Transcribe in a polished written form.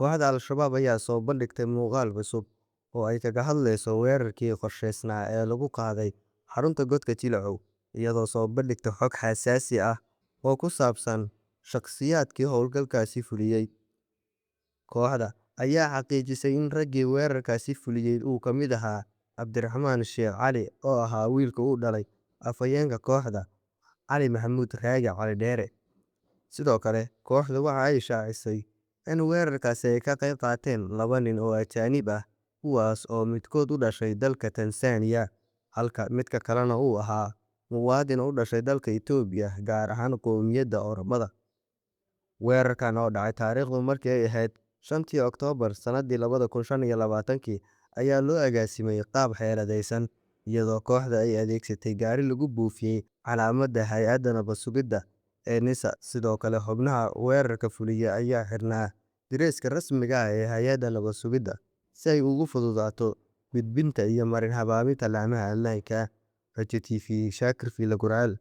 Kooxda Al-Shabaab ayaa soo bandhigtay muuqaal cusub oo ay kaga hadleyso weerarkii qorsheysnaa ee lagu qaaday xarunta Godka Jilacow, iyadoo soo bandhigtay xog xasaasi ah oo ku saabsan shaqsiyaadkii howlgalkaasi fuliyey. Kooxda ayaa xaqiijisay in raggii weerarkaasi fuliyey uu ka mid ahaa Cabdiraxmaan Sheekh Cali oo ahaa wiilka uu dhalay afhayeenka kooxda Cali Maxamuud Raagi Cali Dheere. Sidoo kale, kooxdu waxa ay shaacisay in weerarkaasi ay ka qayb qaateen laba nin oo ajaanib ah, kuwaas oo midkood u dhashay dalka Tansaaniya halka midka kalena uu ahaa muwaadin u dhashay dalka Itoobiya, gaar ahaan qowmiyadda Oromada. Weerarkan oo dhacay taariikhdu markii ay ahayd 5-tii Oktoobar sanadii 2025-kii ayaa loo agaasimay qaab xeeladaysan, iyadoo kooxda ay adeegsatay gaari lagu buufiyey calaamadda hay-adda nabad sugidda ee NISA. Sidoo kale, xubnaha weerarka fuliyey ayaa xirnaa dareeska rasmiga ah ee hay-adda nabad sugidda si ay ugu fududaato gudbinta iyo marin habaabinta laamaha ammaanka. Rajo TV, Shaakir Fiila Gurceel.